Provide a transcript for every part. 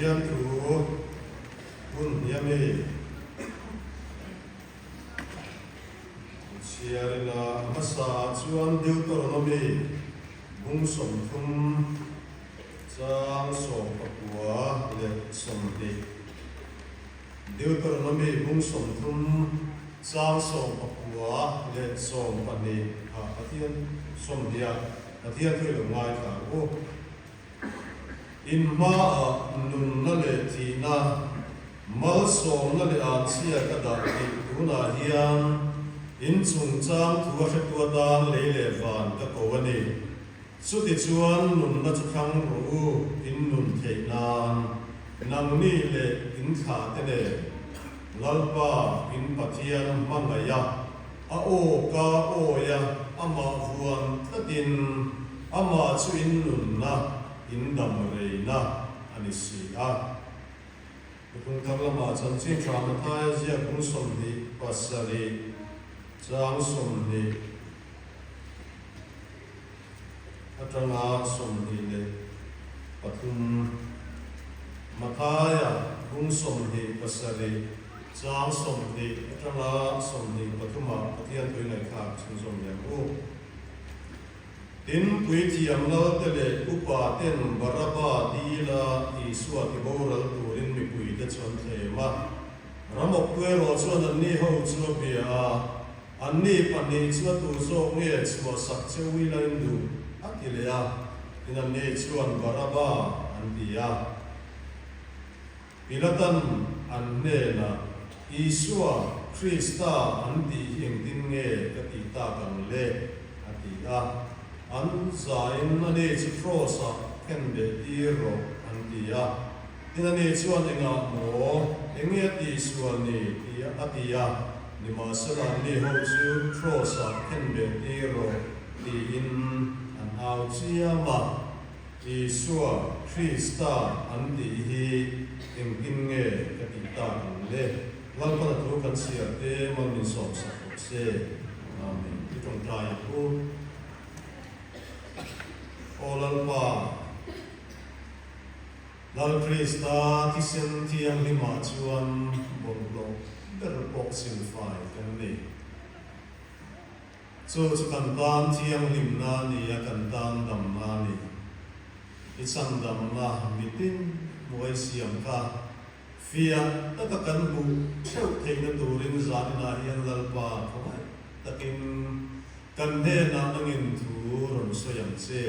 Pathian thu hun hi a mi chhiar ila a hmasa ah chuan Deuteronomy bung 30 chang 19 leh 20. Deuteronomy bung 30 chang 19 leh 20 ah Pathian 20 ah Pathian thu i lo ngaithla ang u. In hmaah nunna leh thihna, malsawmna leh anchhia ka dah tih tunah hian in chungchang thu a hretu atan lei leh van ka ko a ni. Chutichuan nunna chu thlang rawh u, in nun theih nan, nangni leh in thlahte nen Lalpa in Pathian hmangaih a, A aw ka awi a, amah vuan tlatin amah chu in nunna, in dam reina a ni si a. Thuthlung thar lamah chanchin tha Mathaia ziak bung 27 chang 20 atanga 23 Mathaia bung 27 Chang 20 atanga 23 ah Pathian tui ngaihthlak chhunzawm leh ang u. Tin, puithiam lalte leh upa ten Baraba dila Isua ti boral turin mipuite chu an thlem a. Ramawk erawh chuan anni ho chu a bia a, anni pahnih chu a tu zawk nge chhuahsak che ui la in duh a ti leh a, tin anni chuan Baraba an ti a. Pilatan an hnenah, Isua, Krista an tih hi engtin nge ka tih tak ang le? a ti a. An zain ani chu kraws-ah khen beh tir rawh an ti a. Tin ani chuan engah maw, enge a tihsual ni? ti a ti a. Nimahsela anni ho chu kraws-ah khen beh tir rawh tiin an au chiam a. Isua Krista an tih hi engtin nge ka tih tak ang le? Lalpan a thu kan chhiar te mal min sawmsak rawh se. Amen. I tawngtai ang u. Aw Lalpa, Lal Krista thisen thianghlimah chuan bawlhhlawh ber pawh silfai kan ni. Chu chu kan tan thianghlimna a ni a, kan tan damna a ni. I chhandamna mitin hmuai siam kha fiah taka kan hmuh theuh theihna turin zaninah hian Lalpa khawngaih takin kan hnenah nangin thu rawn sawi ang che.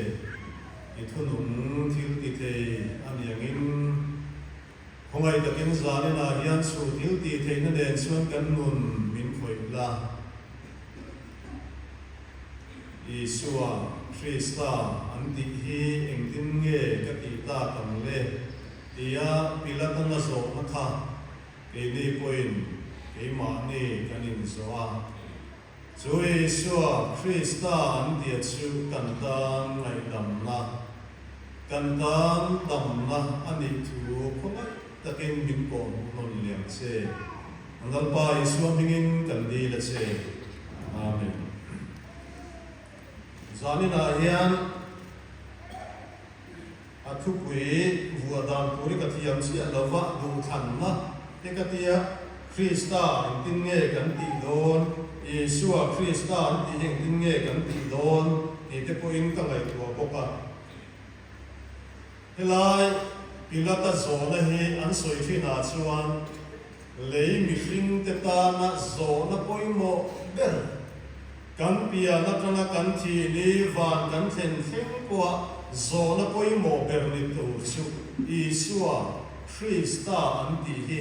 I thunung thil ti thei a ni angin khawngaih takin zaninah hian chu thil tih theihna nen chuan kan nun min khawih la. Isua, Krista an tih hi engtin nge ka tih tak ang le? tia Pilatan a zawhna kha keini pawhin keimahni kan inzawh a. Chu Isua, Krista an tia chu kan tan ngaihdamna, kan tan damna a nih thu khawngaih takin min kawhhmuh nawn liam che. Lalpa Isua hmingin kan dil a che. Amen. Zaninah hian a thupui vuah dan tur hi ka thiam chiah lo va, duhthlanna te ka tia, Krista engtin nge kan tih dawn, Isua Krista an tih hi engtin nge kan tih dawn tih te pawhin ka ngaihtuah bawk a. Helai Pilata zawhna hi an sawi thinah chuan lei mihringte tana zawhna pawimawh ber, kan pian atanga kan thih ni van kan thlen thleng pawha zawhna pawimawh ber ni tur chu Isua Krista an tih hi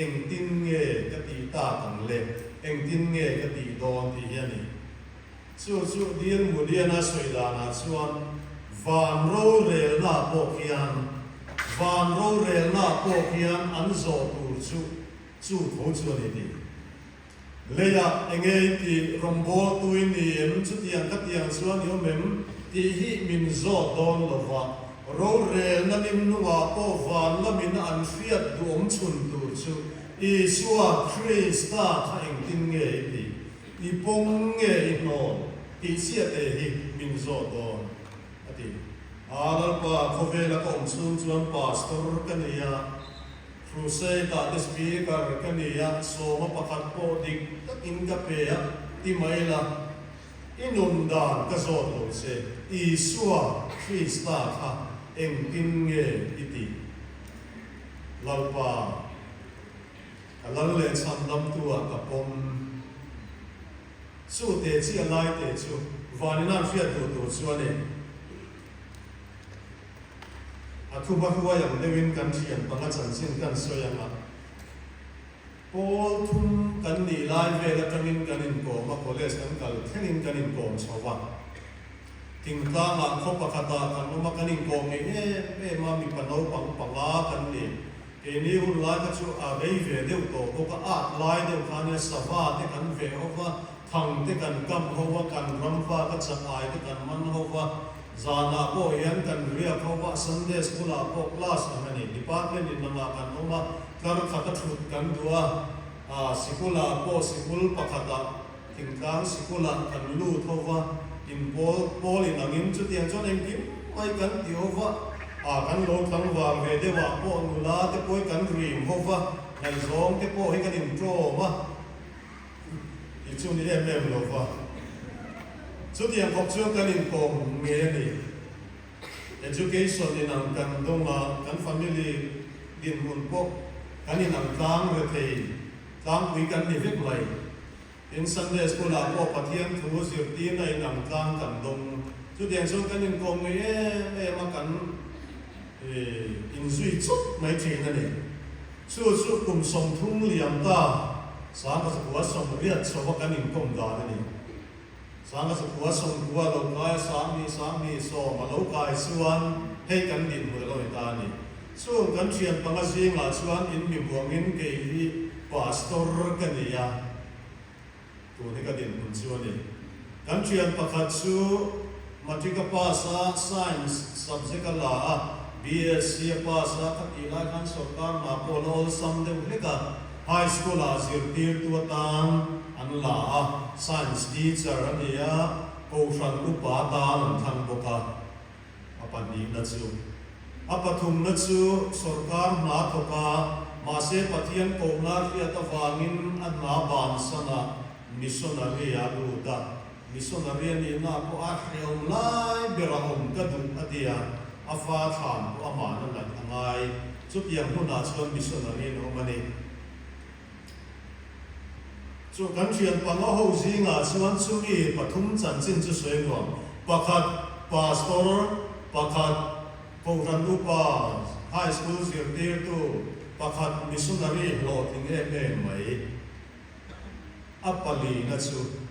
engtin nge ka tih tak ang le, engtin nge ka tih dawn tih hi a ni. Chu chu Dil Muliana sawi danah chuan van rorelna pawh khian van rorelna pawh khian an zawh tur chu chu tho chu a ni tih. Leiah enge i tih rawngbawltu i ni em chutiang ka tiang chuan i awm em tih hi min zawt dawn lova, rorelna nimnungah pawh van lamin an hriat duhawm chhun tur chu Isua Krista kha engtin nge i tih? I pawm nge i hnawn tih chiah te hi min zawt dawn, a ti. A Lalpa, khawvela ka awm chhung chuan pastor ka nei a. Crusade-ah te speaker ka ni a, sawma pakhat pawh dik takin ka pe a, ti mai la, i nun dan ka zawt lo che, Isua Krista kha engtin nge i tih? Lalpa, ka lal leh chhandamtu-ah ka pawm. Chu te chiah lai te chu Vanina'n hriat duh tur chu a ni. A thuhma hruai ang deuhin kan thian panga chanchin kan sawi ang a. Pawl thum kan nih lai vel atangin kan inkawm a, college kan kal thlengin kan inkawm chho va. Thingtlangah khaw pakhatah kan awm a, kan inkawm ngei em em a, mipa naupang panga kan ni. Keini hun lai kha chu a rei ve deuh tawh bawk a, at lai deuh kha nia sava te kan veh ho va, thang te kan kam ho va, kan ramva ka chak ai te kan man ho va, zanah pawh hian kan riak ho va, Sunday school ah pawh class ang a ni, department in angah kan awm a, tlar khat a thut kan duh a, ah sikul ah pawh sikul pakhat ah thingtlang sikul ah kan lut ho va, in pawl pawl in angin chutiang chuan engkim mai kan ti ho va, ah kan lo tlangval ve deuh ah pawh nula te pawh hi kan rim ho va, ngaihzawng te pawh hi kan inṭawm a. Tih chu ni em em lo va. Chutiang khawp chuan kan inkawm nge a ni. Education inang kan dawng a, kan family dinhmun pawh kan inang tlang rethei tlangpui kan ni vek mai. Tin, Sunday School ah pawh Pathian thu zirtirna inang tlang kan dawng. Chutiang chuan kan inkawm ngei em em a, kan inzui chawp mai thin a ni. Chu chu kum 30 liam ta 1980 chhova kan inkawm dan a ni. 1990 lo kai a 20 20 a lo kai chuan hei kan dinhmun a lo ni ta a ni. Chung kan thian panga zingah chuan in mi buangin kei hi pastor ka ni a, tun hi ka dinhmun chu a ni. Kan thian pakhat chu Matric a pass a, Science subject a la a, BSc a pass a, ka tih lai khan sawrkar hna pawh la awlsam deuh hlek a, High School ah zirtirtu atan an la a, Science teacher a ni a, Kohhran upa atan an thlang bawk a, a pahnihna chu. A pathumna chu sawrkar hna thawk a, mahse Pathian kohna hriat avangin a hna bansan a, missionary a lut a. Missionary a nihna pawh a hrehawm lai ber a awm ka duh a ti a, a fa thlan pawh amah na ngaih a ngai. Chutiang hmunah chuan missionary an awm a ni. Chu kan thian panga ho zingah chuan chumi pathum chanchin chu sawi nuam. Pakhat pastor, pakhat kohhran upa, high school zirtirtu, pakhat missionary hlawhtling em em mai. A palina chu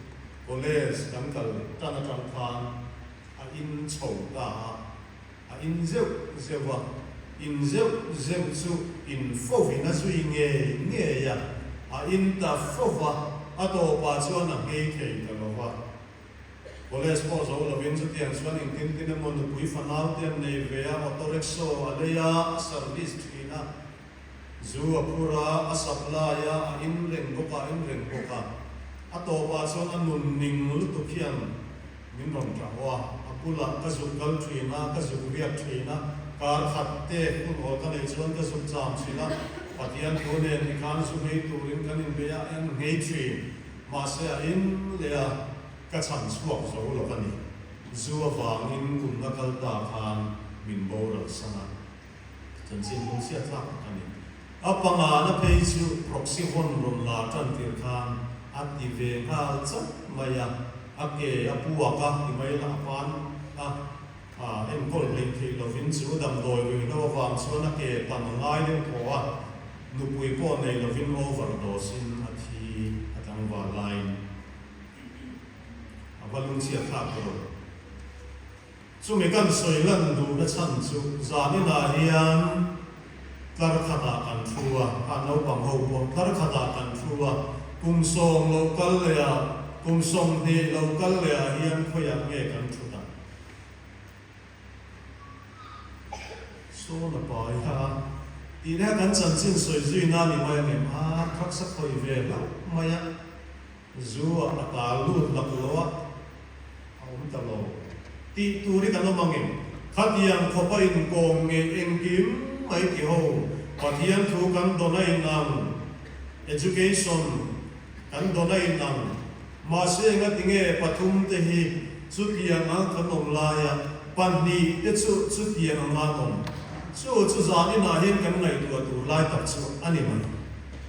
college kan kal tan atang khan a in chho ta a, a in zeuh zeuh a, in zeuh zeuh chu in fo in a zui ngei ngei a, a in ta fo va, a tawpah chuan a nghei thei ta lo va. College pawh zo lovin chutiang chuan engtin tin emaw nupui fanau te an nei ve a, auto rickshaw a lei a, a service thin a. Zu a phur a, a supply a, a in reng bawk a, a in reng bawk a. A tawpah chuan a nun ning lutuk hian min rawn tah haw a, a bulah ka zuk kal thin a, ka zuk riak thin a, kar khat te hun awl ka neih chuan ka zuk cham thin a, Pathian thu nen tikhan zu nghei turin kan inbei a, a nghei thin. Mahse a in leh a, ka chhan chhuak zo lo a ni. Zu avangin kumna kal ta khan min boral san a. Chanchin lungchhiat tlak tak a ni. A pangana phei chu proxy hawn rawn la tan tir khan a ti ve nghal chauh mai a, a ke a puak a ti mai la a pan a, a enkawl hleih theih lovin chu damdawi ruihhlo avang chuan a ke tan a ngai deuh thaw a, nupui pawh nei lovin overdose in a thi a tlangval laiin a va lungchhiat thlak ta lo. Chumi kan sawi lan duhna chhan chu zaninah hian tlar khatah kan thu a, kha naupang ho pawh tlar khatah kan thu a, kum 10 lo kal leh ah, kum 20 lo kal leh ah hian khawiah nge kan thut ang? Sawn a pai a, tih leh kan chanchin sawi zui na ni mai ang em? A drugs a khawih ve hlauh mai a. Zu ah a tal lut lak lo a, a awm ta lo. Tih tur hi kan awm angin, khatiang khawpa inkawm nge engkim mai ti ho, Pathian thu kan dawn a inang, education kan dawn a inang. Mahse engatinge pathumte hi chutiang ang kan awm laia pahnihte chu chutiang anga an awm? Chu chu zaninah hian kan ngaihtuah tur lai tak chu a ni mai.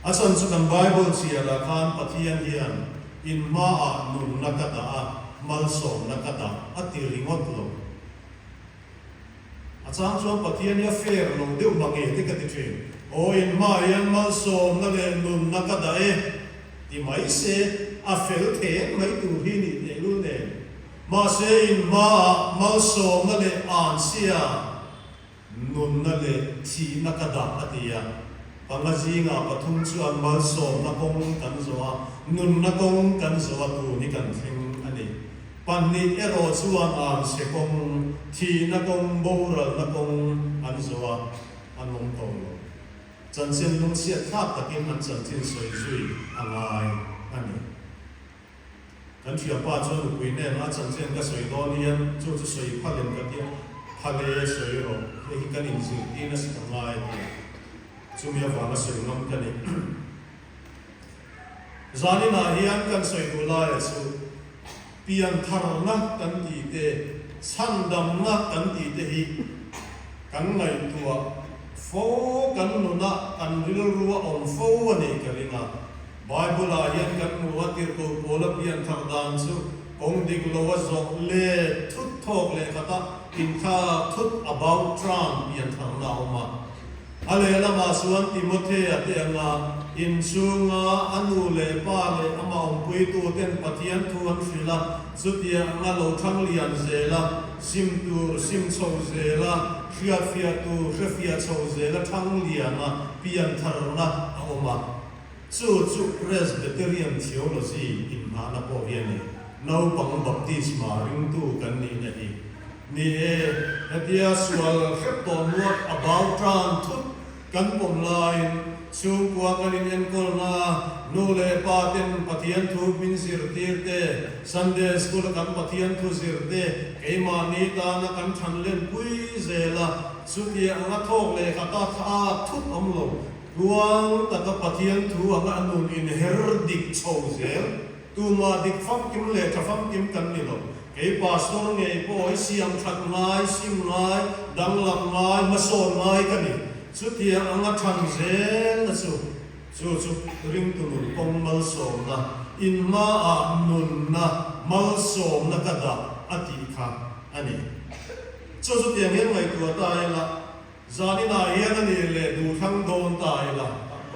A chhan chu kan Bible chhiarah khan Pathian hian in hmaah nunna ka dah a, malsawmna ka dah a ti ringawt lo. A chang chuan Pathian hi a fair lo deuh mange te ka ti thin. Aw in hmaah hian malsawmna leh nunna ka dah e ti mai se a fel thei mai tur hi nih theih lul nen. Mahse in hmaah malsawmna leh anchhia nunna leh thihna ka dah a ti a. Panga zingah pathum chuan malsawmna kawng kan zawh a, nunna kawng kan zawh a tun hi kan thleng a ni. Pahnih erawh chuan an chhe kawng, thihna kawng, boralna kawng an zawh a, an awm tawh lo. Chanchin lungchhiat thlak takin an chanchin sawi zui a ngai a ni. Kan thianpa chuan nupui nen a chanchin ka sawi dawn hian chu chu sawi phal em ka tia, phal e sawi rawh, hei hi kan inzirtir nasa ta ngai a tia, chumi avanga sawi ngam ka ni. Zaninah hian kan sawi duh laia chu piantharna kan tih te, chhandamna kan tih te hi kan ngaihtuah fo, kan nunah kan rilru a awm fo a nih ka ring a. Bible-ah hian kan hmu a, tirhkoh Paula pianthar dan chu kawng dik lo a zawh let thut thawk leh khat a, inthlak thut about turn piantharna a awm a. A lehlamah chuan Timothea te anga inchhunga a nu leh pa leh amah awmpuituten Pathian thu an hrilh a, chutiang anga lo thang lian zel a, sim tur sim chho zel a, hriatfiah tur hrefiah chho zel a thang lian a, piantharna a awm a. Chu chu Presbyterian theology inngahna pawh hi a ni. Naupang baptisma ringtu kan nihna hi. Ni e, hetia sual hrep tawh nuat a bau tan thut kan pawm laiin chhungkua kan in enkawlna nu leh pa ten Pathian thu min zirtir te, Sunday School a kan Pathian thu zir te keimahni tana kan than len pui zel a, chutia anga thawk leh khat a thlak thut awm lo, tluang taka Pathian thu anga a nun inher dik chho zel. Tumah dik famkim leh tha famkim kan ni lo. Kei pastor ngei pawh hi siam that ngai, sim ngai, danglam ngai, hmasawn ngai ka ni. Chutiang anga than zelna chu, chu chu ringtu nun kawng malsawmna, inhmaah nunna malsawmna ka dah a tih kha a ni. Chu chutiang hian ngaihtuah ta ila, Zaninah hian a nih leh duhthlang dawn ta ila,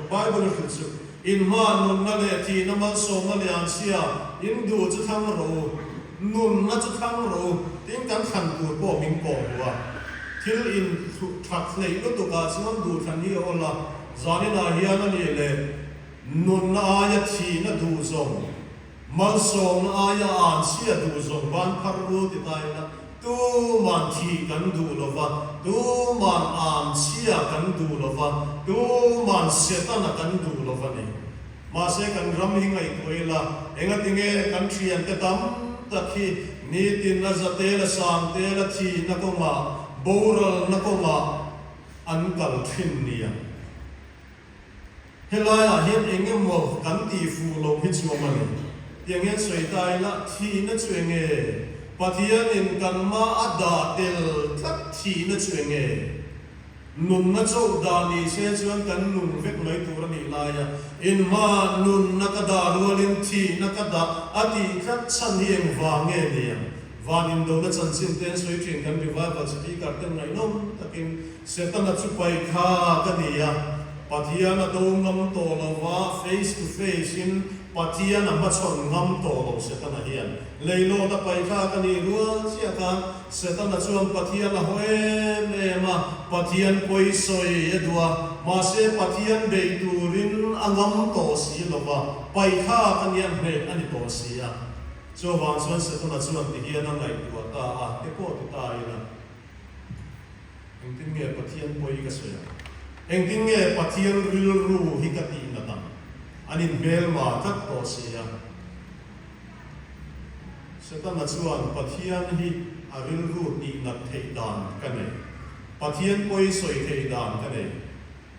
Bible a hrilh chu, In hma nunna leh thihna malsawmna lian chhia, in duh chu thlang rawh u, nunna chu thlang rawh u, tin kan thlan tur pawh min kawh hmu a. Thil in that hleih lutukah chuan duhthlan hi a awl a, zaninah hian a nih leh nunna aia thihna duh zawng, Malsawmna aia an chhia duh zawng ban phar ru ti ta ila, tuman thih kan duh lo va, tuman an chhia kan duh lo va, tuman Setana kan duh lo va ni. Mahse kan ram hi ngaihtuah ila, engatinge kan thiante tam tak hi nitin a za tel a sang tel a thihna kawngah, boralna kawngah an kal thin nia. Helaiah hian eng emaw kan tih fuh loh hi chu awm a ni. Tiang hian sawi ta ila, thihna chu eng nge? Pathianin kan hma a dah tel tlat thihna chu eng nge? Nunna chauh dah ni se chuan kan nung vek mai tur a nih laia inhma nunna ka dah rualin thihna ka dah a tih tlat chhan hi engvang nge ni ang? Van indona chanchin te an sawi thin kan revival speaker ten ngaihnawm takin Setana chu pai kha ka ni a, Pathian a do ngam tawh lo va, face to face in Pathian a hmachhawn ngam tawh lo Setana hian. Leilawt a pai kha ka nih rual chiah khan Setana chuan Pathian a haw em em a, Pathian pawi sawi a duh a, mahse Pathian bei turin a ngam tawh si lo va, pai kha ka nia hneh a ni tawh si a. Chuvang chuan Setana chuan ti hian a ngaihtuah ta a, te pawh ti ta ila. Engtin nge Pathian pawi ka sawi ang? Engtin nge Pathian rilru hi ka tih nat ang? An inhmelma tlat tawh si a. Setana chuan Pathian hi a rilru tih nat theih dan ka nei. Pathian pawi sawi theih dan ka nei.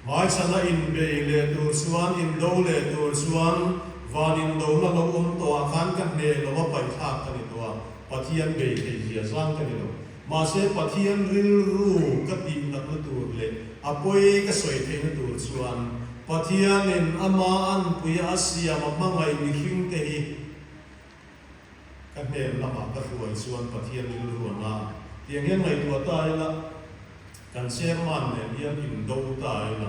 Hmaichhana inbei leh tur chuan, indo leh tur chuan van indona lo awm tawhah khan ka hneh lo a paihthlak ka ni tawh a, Pathian bei thei zia zang ka ni lo. Mahse Pathian rilru ka tih natna tur leh a pawi ka sawi theihna tur chuan Pathianin ama anpuia a siam a hmangaih mihringte hi Ka hnen lamah ka hruai chuan Pathian rilru a na. Tiang hian ngaihtuah ta ila, kan chairman nen hian indo ta ila,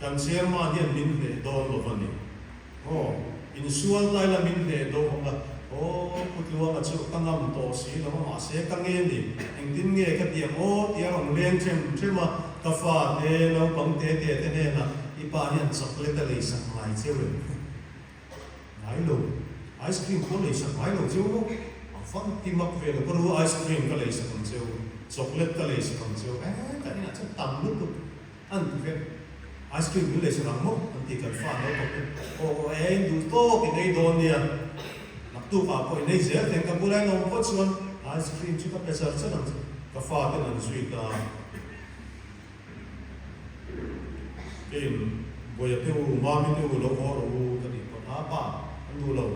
kan chairman hian min hneh dawn lo va ni. Aw, insual ta ila min hneh dawn ang a, aw, Pu Tluanga chu ka ngam tawh si lo a, mahse ka nge ni, engtin nge ka ti ang aw tia rawn leng them them a, ka fa te, naupang te te te hnenah i pa hian chocolate a leisak ngai cheu em? Ngai lo, ice cream pawh lei sak ngai lo cheu maw? A van ti mak ve lo ka ru, ice cream ka lei sak ang cheu, chocolate ka lei sak ang cheu, eh kan inah chuan tam lutuk an ti vek, ice cream min lei sak ang maw? An ti kan fa naupang te, aw aw eh in duh tawk in ei dawn nia, naktukah pawh in ei zel thei ang ka bula in awm phawt chuan ice cream chu ka pe char char ang che, ka fa ten an zui ta. Keiin Buaia te u, Mami te u lo haw rawh u ka tih pawn a pa an duh lo.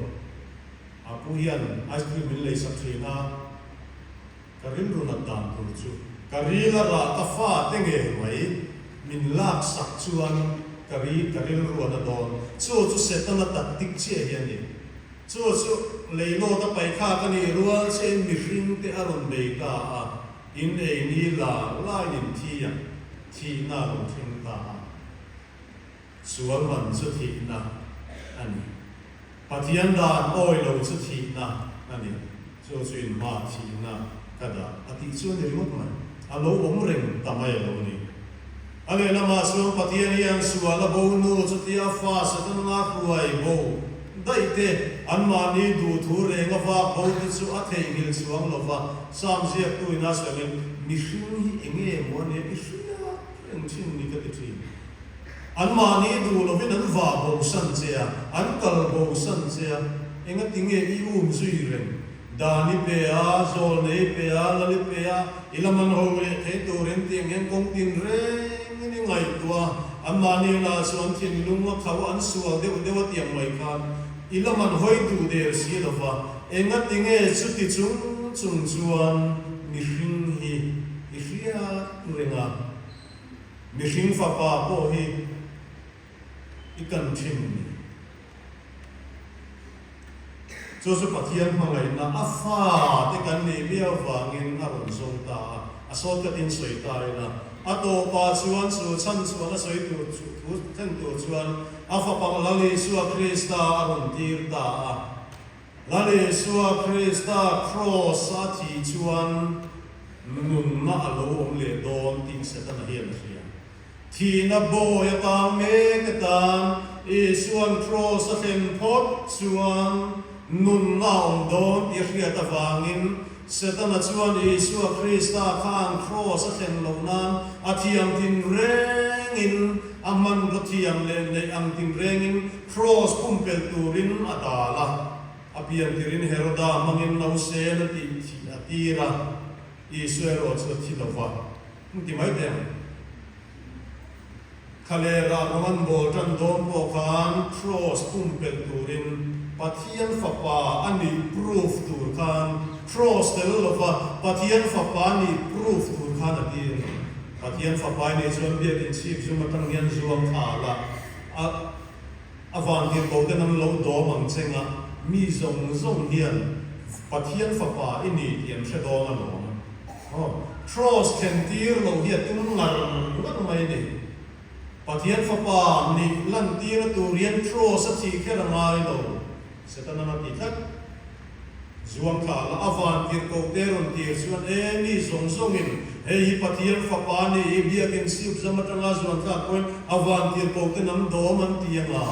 A pu hian ice cream min lei sak thin a, ka rilru nat dan tur chu ka ril a rah ka fa te ngei mai min lak sak chuan ka ri ka rilru a na dawn. Chu chu Setana tactic chiah hi a ni. Chu chu leilawt a paihkhak a nih rual chiahin mihring te a rawn bei ta a. In ei ni la lain in thi a, thihna a lo thleng ta a. Sual man chu thihna a ni. Pathian dan awi lo chu thihna a ni. Chu chu in hma thihna ka dah a tih chu a ni ringawt mai. A lo awm reng ta mai a lo ni. A lehlamah chuan Pathian hian sual a bo nu chutia fa Setana hruai bo daih te, anmahni duhthu reng a vak bo te chu a theihnghilh chuang lo va, Psalm ziaktu ina sawiin, Mihring hi eng nge maw ania i hriat reng thin ni ka ti thin. Anmahni duh lovin an vah bosan che a, an kal bosan che a, engati nge i um zui reng? Dan i pe a, zawlne i pe a, lal i pe a, i la man ho leh thei turin tiang hian kawng tin rengin i ngaihtuah a, anmahni lah chu an thinlung a khauh an sual deuh deuh a tiang mai khan i la man hawi duh der si lo va, engati nge chuti chung chung chuan mihring hi i hriat reng a, mihring fapa pawh hi i kan thin ni. Chu chu Pathian hmangaihna a fa te kan nih miau vangin a rawn zawng ta a, a sawt katin sawi ta ila. A tawpah chuan chu chhan chuan a sawi tur thu thlen tur chuan a fapa Lal Isua Krista a rawn tir ta a. Lal Isua Krista kraws a thih chuan nunna a lo awm leh dawn tih Setana hian a hria. Thihna bawi a tang mek atan Isua'n kraws a thlen phawt chuan nunna a awm dawn tih a hriat avangin Setana chuan Isua Krista khan kraws a thlen loh nan a thiam tinrengin a hmanraw thiam leh neih ang tinrengin kraws pumpelh turin a dal a. A piantirin Heroda hmangin nausên a tih thih a tir a, Isua erawh chu a thi lo va. An ti mai teh ang. Thlalera rawng an bawl tan dawn pawh khan Cross pumpelh turin Pathian Fapa a nih proof tur khan Cross tel lova Pathian Fapa a nih proof tur khan a ti a ni. Pathian Fapa i nih chuan biakin chhip zum atang hian zuang thla la a a vantirhkoh ten an lo dawm ang cheng a, mi zawng zawng hian Pathian Fapa i ni tih an hre dawn alawm. Aw, Cross thlen tir loh hi a tum ngar ngar mai a ni. Pathian Fapa nih lantirna tur hian Cross a thih kher a ngai lo, Setana'n a ti tlat. Zuang thla la a van tirhkoh te rawn tir chuan e mi zawng zawngin hei hi Pathian Fapa ni i biakin chhip zam atanga zuan thlak pawhin a van tirhkoh te nam dawm an ti anga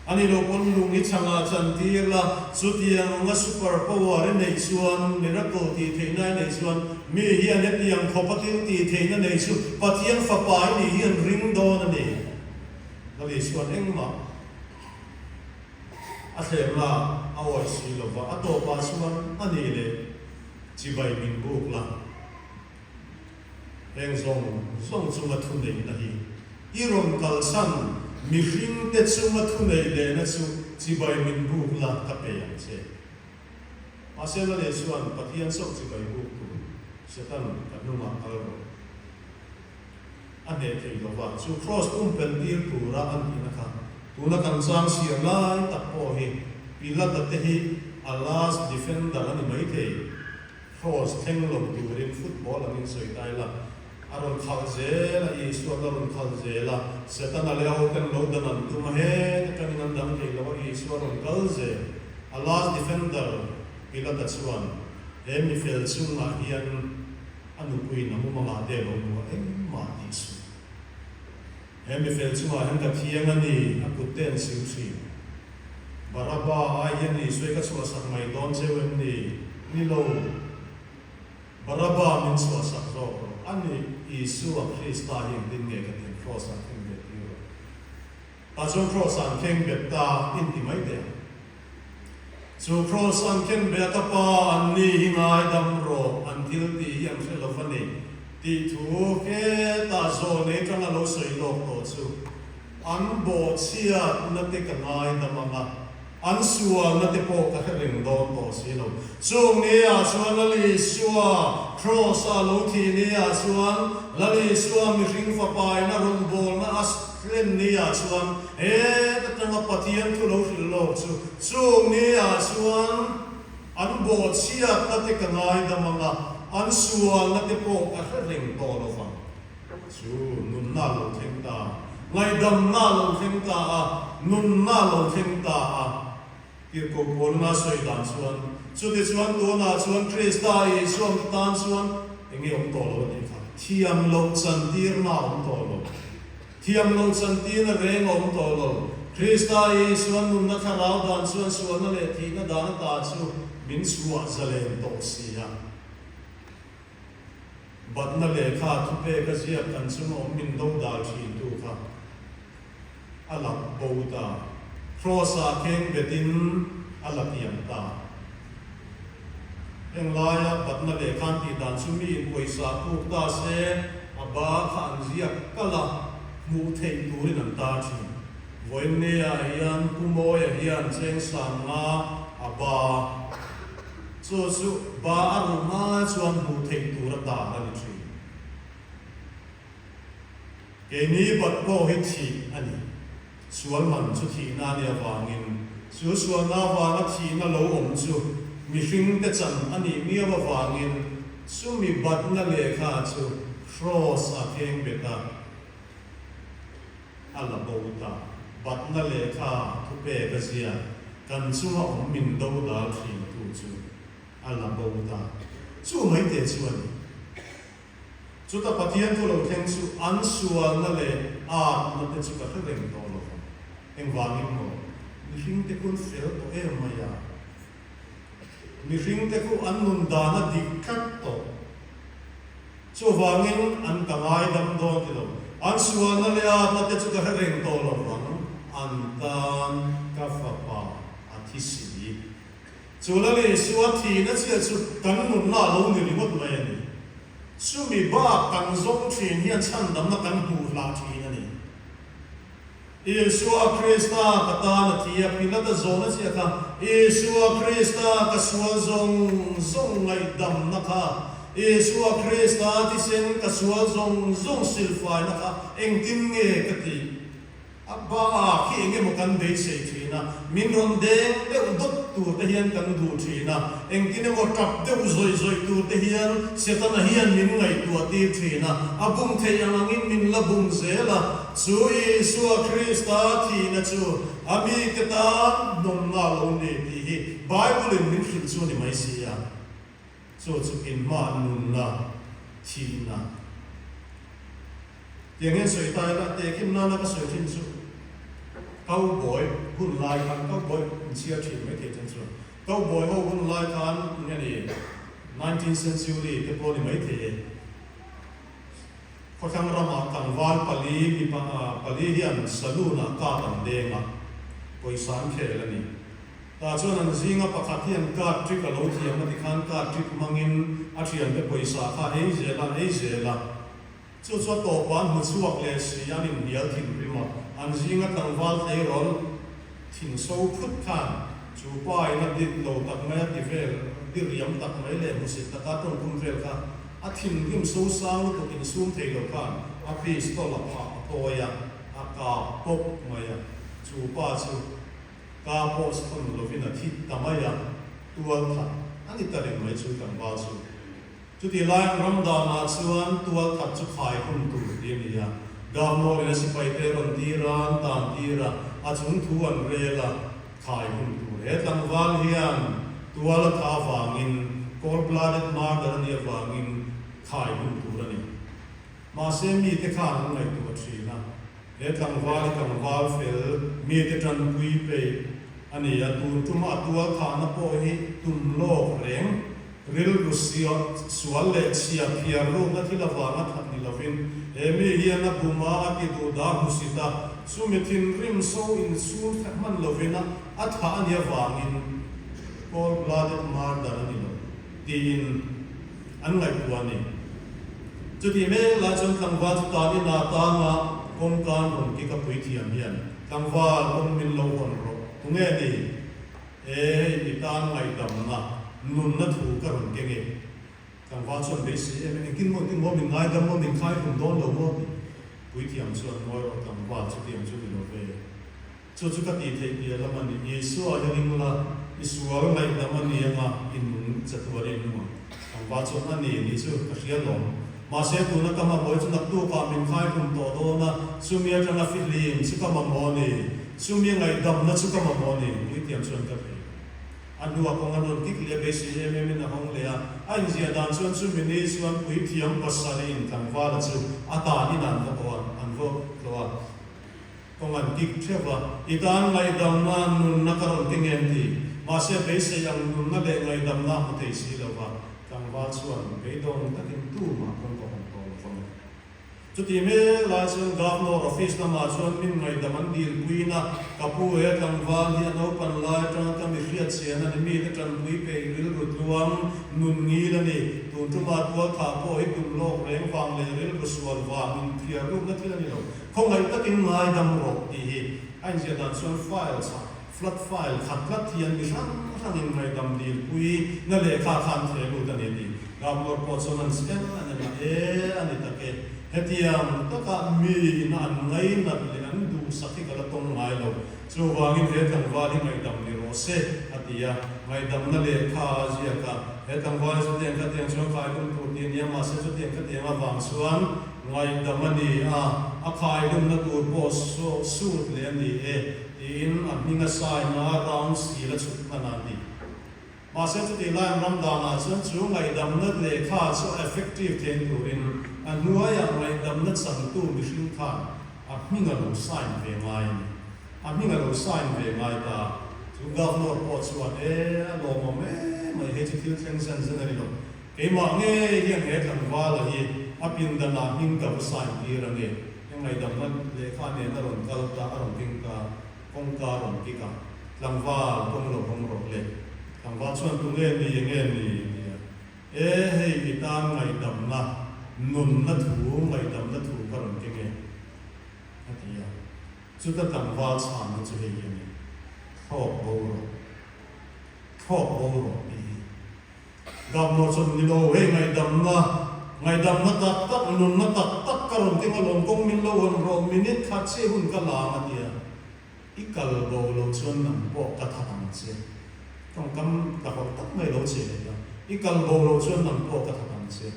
a ni lo pawn lung hi chhangah chan tir la chutiang anga super power i neih chuan miracle tih theihna i neih chuan mi hian hetiang khawp a thil tih theihna nei chu Pathian Fapa i nih hi an ring dawn a ni. Lali chuan engmah. A thlemna a awih si lo va, a tawpah chuan a ni leh chibai min buk la. Heng zawng zawng chunga thuneihna hi I rawn kalsan mihringte chunga thuneih lehna chu chibai min buk la ka pe ang che. Mahse Lale chuan Pathian chauh chibai buk tur Satan ka hnungah kal rawh. A hneh thei lo va, chu Kraws pumpelh tir tura an tihna kha tuna kan chang chhiar lai tak pawh hi Pilata te hi a last defender a ni maithei. Kraws thleng lo turin football an insawi tai la, a rawn khalh zel a, Isua'n a rawn khalh zel a, Setana leh a hoten lo dan an tum a, heta tangin an dang thei lo a, Isua rawn kal zel. A last defender Pilata chuan he mifel chungah hian a nupuiin a mumangah te a lo hmu a, engmah tih suh. He mifel chungah hian ka thiang a ni, a kut te an sil thin. Baraba ai hian Isua ka chhuahsak mai dawn cheu em ni? Ni lo. Baraba min chhuahsak zawk rawh. A ni, Isua Krista hi engtin nge ka tih Kraws ah khen bet tir rawh. Tah chuan Kraws ah an kheng bet ta in ti mai teh ang. Chu Kraws an khen be a ka pa an ni hi ngaidam rawh, an thil tih hi an hre lo va ni tih thu hetah zawn ei tanga lo sawi lawk tawh chu an bawhchhiatna te ka ngaidam ang a, an sualna te pawh ka hre reng dawn tawh si lo. Chung ni ah chuan Lal Isua Kraws ah lo thih ni ah chuan Lal Isua mihring fapa in a rawn bawlna a hlen ni ah chuan Heta tanga Pathian thu lo hrilh lawk chu chung ni ah chuan an bawhchhiatna te ka ngaidam ang a, an sualna te pawh ka hre reng tawh lo vang. Chu nunna a lo thleng ta, ngaihdamna a lo thleng ta a, nunna a lo thleng ta a. Tirhkoh Pauluna sawi dan chuan, Chutichuan tunah chuan Krista Isua mi tan chuan eng nge awm tawh lo a tih kha? Thiam loh chantirna a awm tawh lo. Thiam loh chantirna reng a awm tawh lo. Krista Isua nunna thlarau dan chuan sualna leh thihna dan ata chu min chhuah zalen tawh si a. Batna lehkha thupek a ziak kan chunga awm min do dal thintu kha a lak bo ta. Kraws-ah kheng betin a la piang ta. Heng laia batna lehkha an tih dan chu miin pawisa puk ta se a ba kha an ziak kalh a, hmuh theih turin an tar thin. Vawiinneah hian Pu Mawia hian cheng sanga a ba. Chu chu ba a ruh hma chuan hmuh theih tur a tar a ni thin. Keini bat pawh hi thih a ni. Sual man chu thihna a nih avangin chu sualna avanga thihna lo awm chu mihringte chan a nih miau avangin chumi batna lehkha chu Kraws a kheng bet a. A la bo ta. Batna lehkha thupek a zia kan chunga awm min do dal thin tu chu a la bo ta. Chu mai te chu a ni. Chuta Pathian thu lo thleng chu an sualna leh atna te chu ka hre reng tawh lo vang. Engvangin maw? Mihring te kun fel tawh em mai a. Mihring te khu an nun dan a dik tlat tawh. Chuvangin an ka ngaidam dawn ti lo. An sualna leh atna te chu ka hre reng tawh lo vang, an tan ka fapa a thi si. Chu Lal Isua thihna chiah chu kan nunna a lo ni ringawt mai a ni. Chumi bak kan zawng thin hian chhandamna kan hmuh hlah thin a ni. Isua Krista ka tan a thi a, Pilata zawhna chiah kha, Isua Krista ka sual zawng zawng ngaihdamna kha, Isua Krista thisen ka sual zawng zawng silfaina kha engtin nge ka tih? A ba khi eng emaw kan beisei thin a, min rawn deng deuh dawt tur te hian kan duh thin a, engtin emaw tap deuh zawih zawih tur te hian Setana hian min ngaihtuah tir thin a, a bum theih ang angin min la bum zel a. Chu Isua Krista thihna chu a mite tan nawmna lo ni tih hi Bible-in min hrilh chu a ni mai si a. Chu chu inhma nunna thihna. Tiang hian sawi ta ila, tehkhin nana ka sawi thin chu Cowboy hun lai khan, Cowboy inchhiar thin mai thei chan chuan, Cowboy ho hun lai khan nge ni nineteenth century te pawh a ni mai thei e. Khawthlang ramah tlangval pali mipa pali hian saloon ah card an deng a, pawisa an khel a ni. Tah chuan an zinga pakhat hian card trick a lo thiam a tikhan card trick hmangin a thiante pawisa kha ei zel a, ei zel a. Chu chu a tawpah an hmu chhuak leh si, an inhnial thinrim a, an zinga tlangval tleirawl thin so phut khan chu pa in a dit lo tak mai a ti vel, diriam tak mai leh hmusit taka tawngkhum vel kha a thinrim so sang lutuk insum thei lo khan a pistol a phah a phawi a, a kap pawp mai a, chu pa chu ka post hawn lovin a thi ta mai a, tual that a ni ta reng mai chu tlangval chu. Chutih laiin ram danah chuan tual that chu khai hun tur ti a ni a, Governor-in a sipaite rawn tir a, an tan tir a, a chung thu an rel a, khai hun tur. He tlangval hian tual a tha avangin, cold blooded murder a nih avangin khai hun tur a ni. Mahse mite khan an ngaihtuah thin a, he tlangval hi tlangval fel, mite tanpui peih a ni a, tun tuma a tual thahna pawh hi tum lawk reng, rilru sual leh chhia phiar rukna thil avanga that ni lovin, he mi hian a bum a, a ti duh dah hmusit a, chumi thinrim so insum hreh hman lovin a thah a nih avangin cold blooded murder a ni lo tiin an ngaihtuah a ni. Chutih mek lai chuan tlangval chu tan ina tanga kawngka an rawn kik a puithiam hian, Tlangval, kawng min lo hawn rawh, tunge ni? E, hei i tan ngaihdamna, nunna thu ka rawn keng e. Tlangval chuan beisei em em, engtin maw, engtin maw, min ngaidam maw, min khai hlum dawn lo maw? tih puithiam chuan ngawi rawh tlangval, chutiang chu ni lo ve. Chu chu ka tih theih piah lam a ni. Isua hi ring la, i sual ngaihdam a ni anga i nung chatuan in nung ang. Tlangval chuan a ni ni chu ka hria lawm. Mahse tuna ka mamawh hi chu naktukah min khai hlum tawh dawn a, chumi atanga fihlim chu ka mamawh a ni, chumi ngaihdamna chu ka mamawh a ni, puitiam chuan ka thei. A hnuah kawng a rawn kik leh a, beisei em em in a hawng leh a. A inziah dan chuan chumi ni chuan puithiam pasarih in tlangvala chu a tan in an va tawh a, an va tlawh a. Kawng an kik theuh a, i tan ngaihdamna nunna ka rawn ti ngen ti. Mahse beisei ang nunna leh ngaihdamna a hmu thei si lo va, tlangval chuan beidawng takin tumah kawng ka hawn tawh lo vang. Chutih mek lai chuan Governor office lamah chuan min ngaihdam an dilpuiin a, ka pu he tlangval hi a naupan lai atanga ka mi hriatchhian a ni, mite tanpui peih rilru tluang nun ngil a ni, tun tumah tualthah pawh hi tum lawk reng vang leh rilru sual vang inphiar rukna thil a ni lo. Khawngaih takin ngaidam rawh tih hi a inziah dan chuan file chhah, flat file, khat tlat hian mi hrang hrangin ngaihdam dilpui na lehkha khan theh lut a ni tih Governor pawh chuan an en a ni la e a ni tak e. Hetiang takah mi ina an ngainat leh an duhsak hi ka la tawng ngai lo. Chuvangin he tlangval hi ngaihdam ni rawh se a ti a, ngaihdamna lehkha a ziak a, he tlangval hi chutiang khatiang chuan khaihlum tur tih a ni a, mahse chutiang khatiang avang chuan Ngaihdam a ni a, a khailumna tur pawh sut leh a ni e, tiin a hming a sign a, round steel a chhut hman a ni. Mahse chutih laiin ram danah chuan chu ngaihdamna lehkha chu a effective thein turin a hnuaiah ngaihdamna changtu mihring khan a hming a lo sign ve ngai a ni. A hming a lo sign ve ngai ta. Chu Governor pawh chuan, E, a lawmawm em mai, hei chu thil thleng zen zen a ni lo. Keimah ngei hian he tlangvala hi a pindanah hming ka va sign tir ange, he ngaihdamna lehkha nen a rawn kal ta, a rawn keng ta, kawngka a rawn kik a, tlangval kawng lo hawng rawh le. Tlangval chuan tu nge ni, enge ni? a ti a. E, hei i tan ngaihdamna, nunna thu, ngaihdamna thu ka rawn keng e, a ti a. Chuta tlangval chhanna chu hei hi a ni, Thlawk bo rawh, thlawk bo rawh tih hi. Governor chuan ni lo, hei ngaihdamna, ngaihdamna tak tak, nunna tak tak ka rawn keng alawm, kawng min lo hawn rawh, minute khat chiah hun ka la ang a ti a, i kal bo lo chuan nang pawh ka that ang che, tawngkam ka hawrh tak mai lo che leh ta, i kal bo lo chuan nang pawh ka that ang che,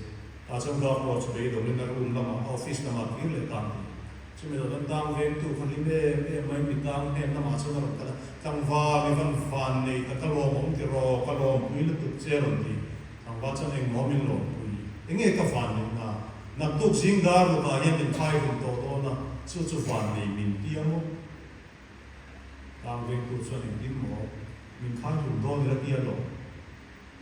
tah chuan Governor chu beidawngin a room lamah, a office lamah kir leh ta an ti. Chumi lo kan tang vengtu kha hlim em em mai, mi tang hnem lamah chuan a rawn kal a, Tlangval i van van nei ta ka lawmawm ti raw, ka lawmpui lutuk che a rawn ti. Tlangval chuan engmawm in lawmpui, enge ka van neih na, naktuk zing dar rukah hian min khai hun tawh dawn a, chu chu van nei min ti a maw? Tang vengtu chuan engtin maw min khai hun dawn ila ti a lawm.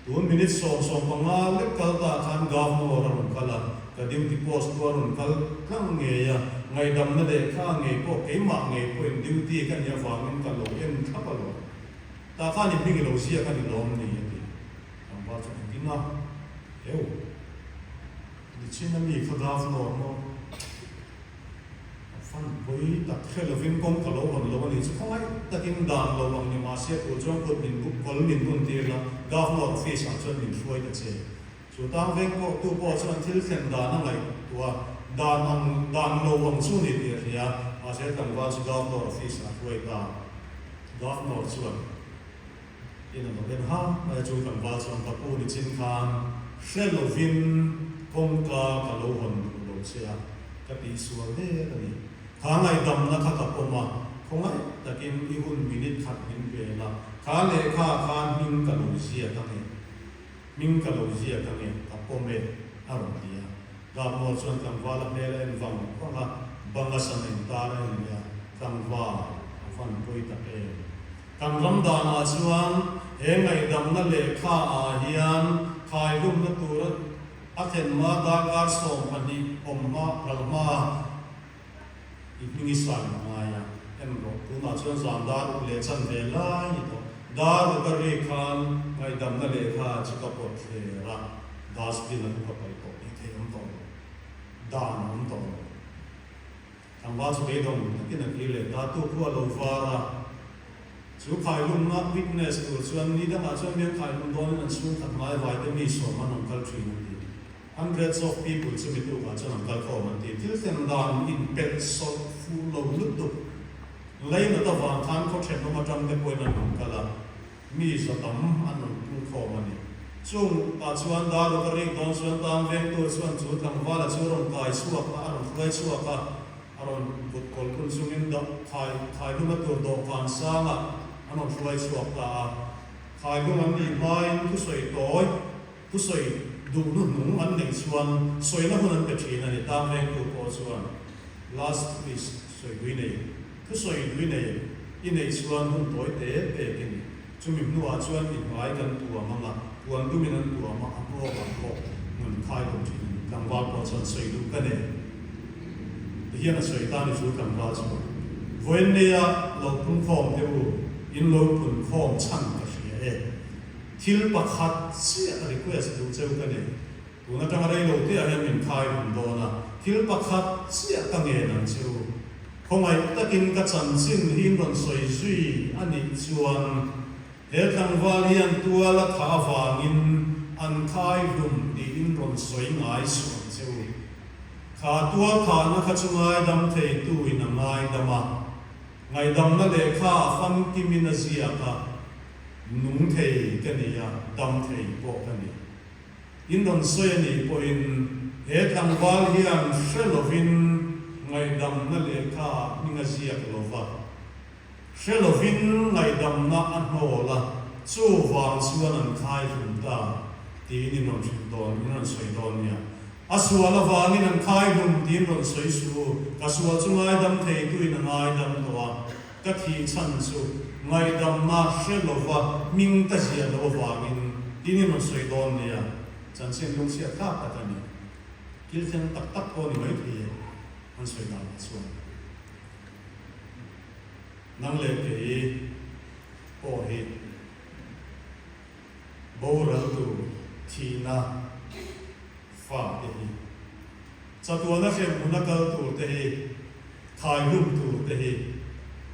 Tun minute 15 lek kal ta khan Governor a rawn kal a, ka duty post chu a rawn kal tlang ngei a, ngaihdamna lehkha ngei pawh keimah ngei pawhin duty ka nih avangin ka lo en thlap alawm. Tah khan i hming i lo ziak a ni lawm ni a ti. Tlangval chuan engtin a? Eu! Nichin a mi kha Governor maw? A fan pawi tak hre lovin kawng ka lo hawn lo a nih chu khawngaih takin dan lo ang ni mahse tur chuan kut min buk kawl min bun tir la, Governor office ah chuan min hruai ta che. Chu tang veng pawh tu pawh chuan thil thlen dan a ngaihtuah dan ang dan lo ang chu ni tih a hria, mahse tlangval chu Governor office ah hruai ta. Governor chuan in a lo en ha mai a, chu tlangval chuan ka pu ni chin khan hre lovin kawngka ka lo hawn duh lo che a, ka tihsual der a ni. Kha ngaihdamna kha ka pawm a, khawngaih takin i hun minute khat min pe la, kha lehkha khan hming ka lo ziak ange. Hming ka lo ziak ange, ka pawm e, a rawn ti a. Gabmawr chuan tlangval a hmel a en vang vang a, banga san eng tar a en leh a, Tlangval, a van pawi tak em? Kan ram danah chuan he ngaihdamna lehkha ah hian khaihlumna tur a thlen hma darkar 12 awm hma ral hma I hming i sign a ngai a, en rawh. Tunah chuan zan dar uk leh chan ve lai ni tawh. Dar uk a ri khan ngaihdamna lehkha chu ka pawt thler a, dustbin a chu ka paih tawh tih theih awm tawh lo. Dan a awm tawh lo. Tlangval chu beidawng takin a kir leh ta, tu khu a lo var a. Chu khailumna witness tur chuan ni dangah chuan miang khailum dawnin an chhungkhat ngai vai te mi sawm an rawn kal thin an ti. Hundreds of people chu mi tukah chuan an kal khawm an ti. Thil thlen dan inpelh sawlh fuh lo lutuk. Leinat avang khan khaw thenawm atang te pawhin an rawn kal a, mi za tam an rawn pung khawm a ni. Chung ah chuan Daruk a rik dawn chuan tang vengtu chuan chu tlangvala chu a rawn kai chhuak a, a rawn hruai chhuak a, a rawn kut kawl kun chungin khai khaihluma tur dawhkan sangah an rawn hruai chhuak ta a. Khaihlum an nih hmain thusawi tawi Thusawi duh hnuhnung an neih chuan sawina hun an pe thin a ni. Tang vengtu pawh chuan last wish sawi dui nei, thusawi dui nei i neih chuan hun tawi te pek i ni. Chumi hnuah chuan i hmai kan tuam ang a, puan dumin an tuam a, a hnawkah pawh hmun khai lo thin a ni. Tlangval pawh chuan sawi duh ka nei. Tihian a sawi ta ni chu tlangval chuan, Vawiin neia lo pungkhawm te u, in lo punkhawm chhan ka hria e. Thil pakhat chiah request duh cheu ka nei. Tun atanga rei lo te ah hian min khai hun dawn a, thil pakhat chiah ka ngen ang che u. Khawngaih takin ka chanchin hi in rawn sawi zui a nih chuan he tlangval hian tual a thah avangin an khai hlum tih in rawn sawi ngai suh ang che u. Kha tual thahna kha chu ngaidam theitu in a ngaidam a, ngaihdamna lehkha a famkimin a ziak a. Nung thei ka ni a, dam thei pawh ka ni. In rawn sawi a nih pawhin he tlangval hian hre lovin ngaihdamna lehkha hming a ziak lo va, hre lovin ngaihdamna a hnawl a, chuvang chuan an khai hlum ta tiin in rawn hrilh dawn, in rawn sawi dawn nia. A sual avangin an khai hlum tiin rawn sawi suh u, ka sual chu ngaidam thei tuin a ngaidam tawh a. Ka thih chhan chu ngaihdamna hre lova hming ka ziah loh avangin tin in rawn sawi dawn nia, chanchin lungchhiat thlak tak a ni. Thil thleng tak tak pawh ni maithei e, an sawi danah chuan. Nang leh kei pawh hi boral tur thihna fa te hi, chatuana hremhmun a kal tur te hi, Khaihlum tur te hi.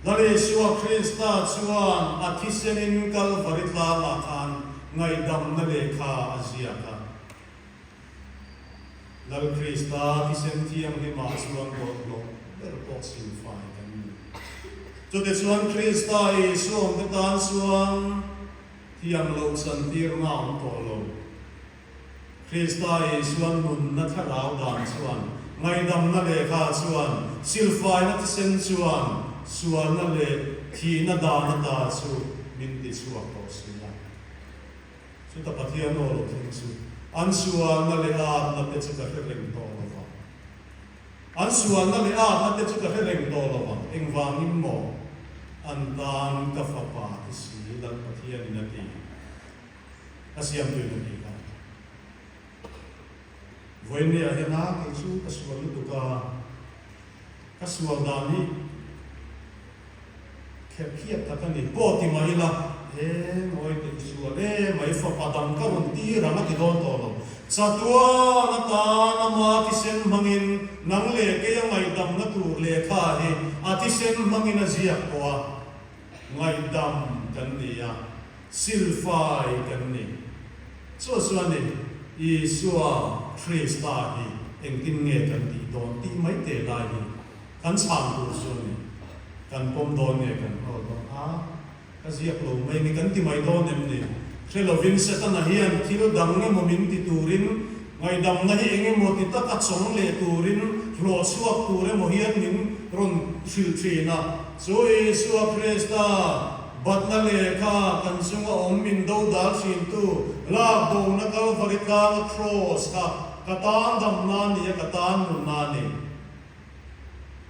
Lal Isua Krista chuan a thisenin Kalvari tlangah khan ngaihdamna lehkha a ziak a. Lal Krista thisen thianghlimah chuan bawlhhlawh ber pawh silfai kan ni. Chutichuan Krista Isua awmte tan chuan thiamloh chantirna a awm tawh lo. Krista Isuan nunna thlarau dan chuan, ngaihdamna lehkha chuan, silfaina thisen chuan sualna leh thihna dan ata chu min tichhuak tawh si a. Chuta Pathian aw lo thleng chu an sualna leh atna te chu ka hre reng tawh lo vang. An sualna leh atna te chu ka hre reng tawh lo vang. Engvangin maw an tan ka fapa ti si Lal Pathianin a ti. A siamtu in a ti kha. Vawiin ah hian a kei chu ka sual lutuk a, ka sual dan hi kherh khiat tak a ni. Pawh ti mah ila, he ngawi teh i sual e mai fapa dang ka rawn tir ang a ti dawn tawh lo. Chatuan atan ama thisen hmangin. nang leh keia ngaihdamna tur lehkha hi a thisen hmangin a ziak tawh a, ngaihdam kan ni a, silfai kan ni. Chu chuan i Isua Krista hi engtin nge kan tih dawn tih mai teh lai hi kan chhan tur chu a ni. Kan pawm dawn nge kan hnawl dawn a? Ka ziak lo mai ni kan ti mai dawn em ni? Hre lovin Setana hian thil dang emaw min ti turin, ngaihdamna hi eng emaw ti taka chawng leh turin, hlawh chhuak tur emaw hian min rawn hrilh thin a. Chu Isua Krista batna lehkha kan chunga awm min dodal thintu lak bona Kalvari tlanga Kraws kha ka tan damna a ni a, ka tan nunna a ni.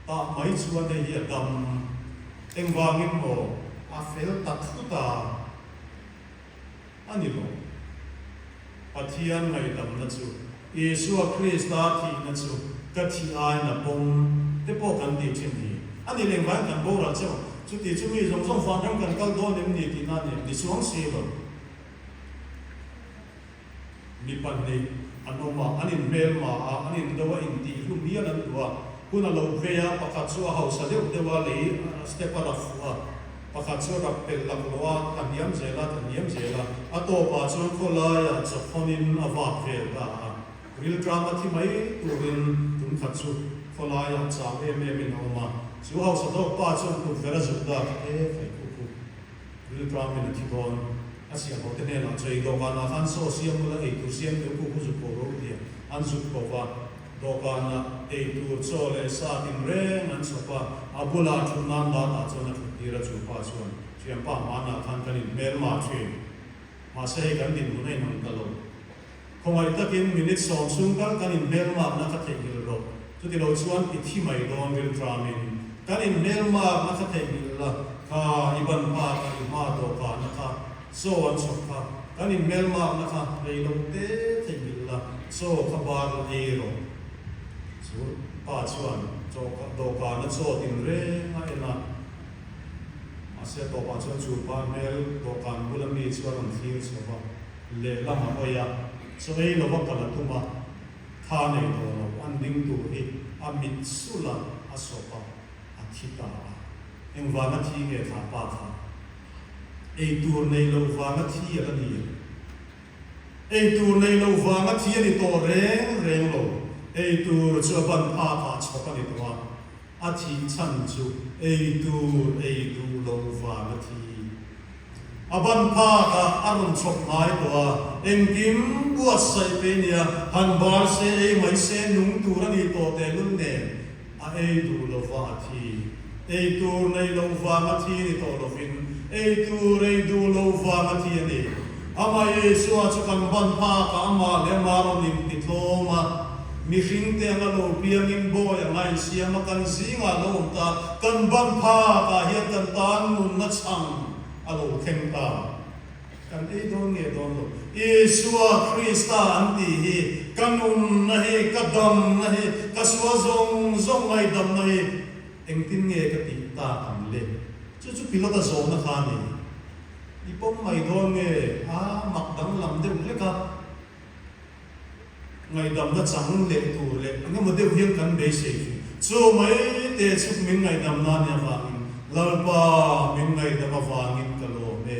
Tah mai chuan hei hi a dam. Engvangin maw a fel ta thut a? A ni lo. Pathian ngaihdamna chu Isua Krista thihna chu ka thih aiin a pawm te pawh kan tih thin hi. A ni leh engvangin kan boral cheu? Chuti chu mi zawng zawng vanram kan kal dawn em ni tihna a ni em? Ni chuang si lo. Mi pahnih an awm a, an inhmelma a, an indo a, intihhlum hial an duh a. Hun a lo phei a, pakhat chu a hausa deuh deuh a, lei step a rap fuh a, pakhat chu a rap pelh lak loh a, a hniam zel a, a hniam zel a, a tawpah chuan khawlaiah chawkhawn-in a vak vel ta a. Rilṭam a thi mai turin tum khat chu khawlaiah chau em emin a awm a. Chu hausa zawk pa chuan kutver a zuk dak e, fei khu khu. Rilṭamin a thi dawn. A siamho te hnenah chei dawhkanah khan saw siam bula ei tur siam deuh khu khu zuk ko ro tia an zuk ko va. Dawhkanah ei tur chaw leh sa tinreng an chhawp a, a bulah thut nan latah chuan a thut tir a chu pa chuan thianpa hmanah khan kan inhmelma thin. Mahse hei kan dinhmun a inang ta lo. Khawngaih takin minute sawm chhung tal kan inhmelmakna kha theihnghilh rawh. Chuti lo chuan i thi mai dawn rilṭamin kan inhmelmakna kha theihnghilh la, kha i ban phak a i hma dawhkanna kha chaw an chhawp kha kan inhmelmakna kha rei lo te theihnghilh la, chaw kha bar la ei rawh. Chu pa chuan chaw dawhkanna chaw tinreng a en a, mahse a tawpah chuan chu pa hmel dawhkan bula mi chu a rawn thlir chho va. Lehlam a hawi a, chaw ei lova kal a tum a, tha nei tawh lo, an ding tur hi a mit sulh a, a sawp a, a thi ta a. Engvanga thi nge thlah pa kha? Ei tur nei lo vanga thi a la ni em? Ei tur nei lo vanga thi a ni tawh reng reng lo, ei tur chu a ban phak ah chhawp a ni tawh a, a thih chhan chu ei tur ei duh lo vanga thi. A ban phak ah a rawn chhawp ngai tawh a, engkim buatsaih pe nia, han bar se ei mai se nung tur a nih tawh tehlul nen a ei duh lova a thi. Ei tur nei loh vang a thi ni tawh lovin ei tur ei duh loh vang a thi a ni. Amah Isua chu kan ban phak ah amah leh amah rawn intitlawm a, mihring te anga lo piangin bawi anga insiam a kan zingah lo awm ta, kan ban phak ah hian kan tan nunna chhang a lo thleng ta. Kan ei dawn nge dawn lo. Isua Krista an tih hi ka nunna hi, ka damna hi, ka sual zawng zawng ngaihdamna hi engtin nge ka tih tak ang le? Chu chu Pilata zawhna kha a ni. I pawm mai dawn nge? A mak danglam deuh hlek a. Ngaihdamna chang leh tur leh eng emaw deuh hian kan beisei thin. Chu mai te chhuk min ngaihdamna nia vangin Lalpa min ngaihdam avangin ka lawm e.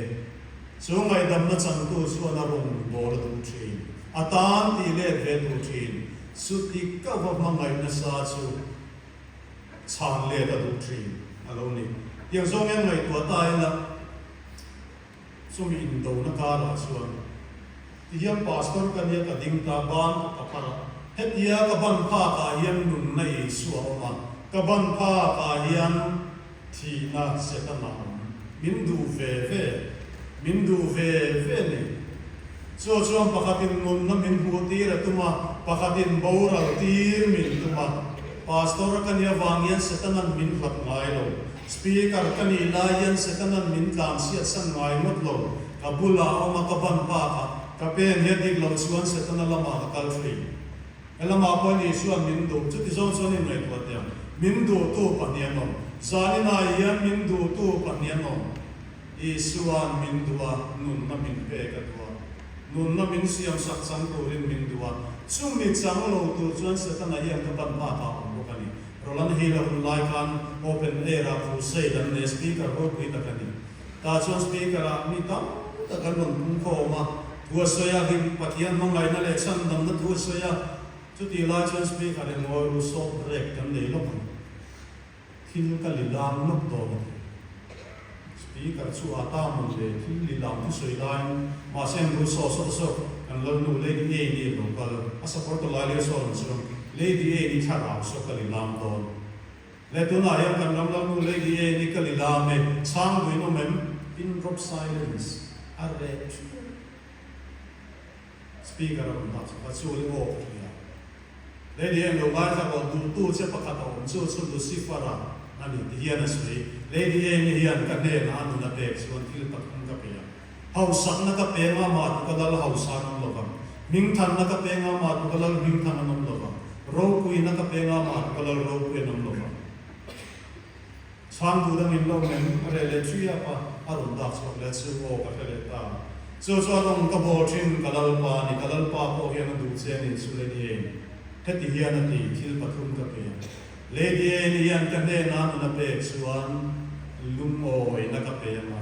Chu ngaihdamna changtu chuan a rawn bawl a duh thin. A tan tih let ve duh thin. Chuti ka va hmangaih nasa chu chhan let a duh thin a lo ni. Tiang zawng hian ngaihtuah ta ila. Chumi indona karah chuan tihian Pastor ka nia ka ding ta ban a ka phar a, hetia ka ban phakah hian nunna Isua a awm a, ka ban phakah hian thihna Setana a awm. Min duh ve ve, min duh ve ve ni. Chu chuan pakhatin nunna min hmuh tir a tum a, pakhatin boral tir min tum a. Pastor ka nih avang hian Setana'n min hlat ngai lo. Speaker ka nih lai hian Setana'n min tlan chhiat san ngai ngawt lo. Ka bulah a awm a, ka ban phak a, ka pen hian dik lo chuan Setana lamah ka kal thin. He lamah pawhin Isua'n min duh, chuti zawng chuan inngaihtuah teh ang. Min duhtu pahnih an awm. Zaninah hian min duhtu pahnih an awm. Isua'n min duh a, nunna min pek a duh a. Nunna min siamsak chang turin min duh a. Chumi chang lo tur chuan Setana hian ka ban phak ah a awm bawk a ni. Roland Hill a hun lai khan open air ah crusade an nei a, speaker ropui tak a ni. Tah chuan speaker ah mi tam tak an rawn pung khawm a, thu a sawi a, hlim Pathian hmangaihna leh chhandamna thu a sawi a, chutih lai chuan speaker in ngawi ru sawt break kan nei lawk ang. Thil ka lilam lawk dawn a ti. Speaker chu a ta mawn le, thil lilam thu sawi laiin mahse an ru saw sawt sawt, kan lalnu Lady A ni a lo kal, a sakawr tawh lai leh sawn an chuang, Lady A ni thlarau saw ka lilam dawn. Le tunah hian kan ram lalnu Lady A ni ka lilam e, chhang duin awm em? Pin drop silence a reh thiam. Speaker a rawn dah chhuak a, chu le aw ka hria. Lady Anne lo ngaithla rawh, duhtu che pakhat a awm, chu chu Lucifer-a a ni ti hian a sawi. Lady Anne-i hian ka hnenah a nun a pek chuan thil pathum ka pe a. Hausakna ka pe anga mah tu ka lal hausa an awm lovang. Hmingthanna ka pe anga mah tu ka lal hmingthan an awm lovang. Ropuina ka pe anga mah tu ka lal ropui an awm lovang. Chhang duh dangin lo meng a reh leh ṭhiap a, a rawn dak chhuak leh chu aw ka hre leh ta. Chu chuan awng ka bawl ṭhin, ka Lalpa a ni, ka Lalpa pawh hian a duh che a ni chu Lady Anne. Heti hian a ti, thil pathum ka pe a. Lady Anne hian ka hnenah nun a pek chuan lungawina ka pe ang a,